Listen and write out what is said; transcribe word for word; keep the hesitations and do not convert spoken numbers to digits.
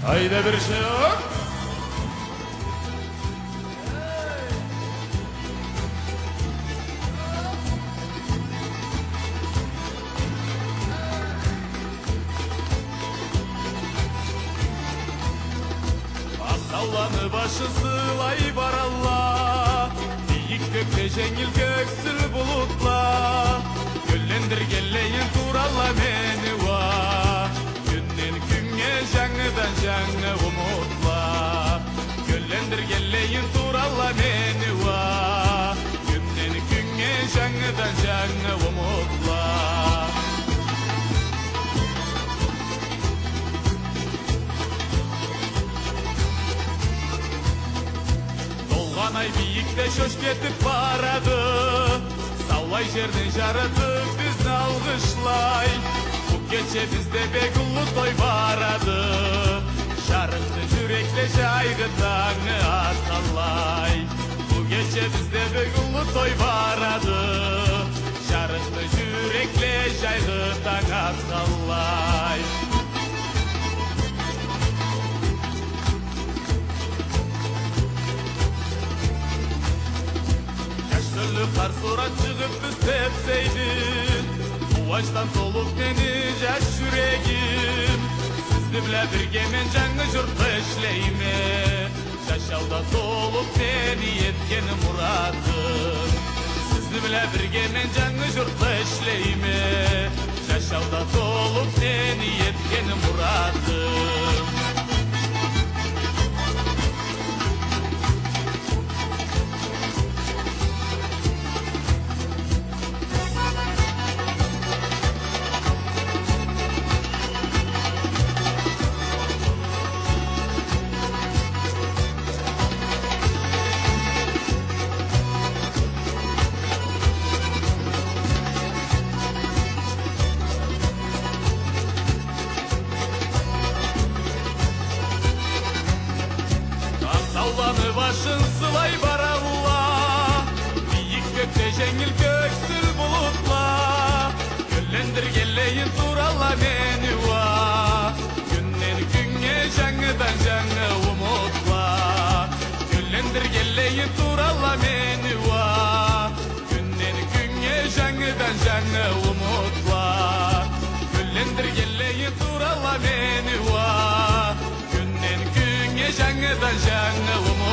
Айда бир шык. Ах тауланы башы сылай баралла, бийик кёкде женгил кёксюл булутла, кюллендиргенлейин туралла мени, уа. Кюнден кюннге жангыдан жангы умутла, кюллендиргенлейин туралла мени, уа. Кюнден кюннге жангыдан жангы умутла. Толгъан ай бийикде шош кетип барады. Саулай жерден жарытып бизни алгъышлай. Бу кече бизде бек уллу той барады. Жарыкъды жюрекле, жайгъы тангы атханлай. Бу кече бизде бек уллу той барады. Жарыкъды жюрекле, жайгъы танг атханлай. Жаш тёлю къарт сурат чыгъып биз тепсейди. Къууанчдан толуп мени жаш жюрегим. Сизни бла бирге мен жангы журтда ишлейме. Жашауда толуп мени этген муратым. Сизни бла бирге мен жангы журтда ишлейме. Жашауда толуп мени этген муратым. Ах тауланы башын сылай баралла, бийик кёкде женгил кёксюл булутла, кюллендиргенлейин туралла мени, уа. Кюнден кюннге жангыдан жангы умутла, кюллендиргенлейин туралла мени, уа. Кюнден кюннге жангыдан жангы умутла, кюллендиргенлейин туралла мени, уа. Кюнден кюннге жангыдан жангы умутла.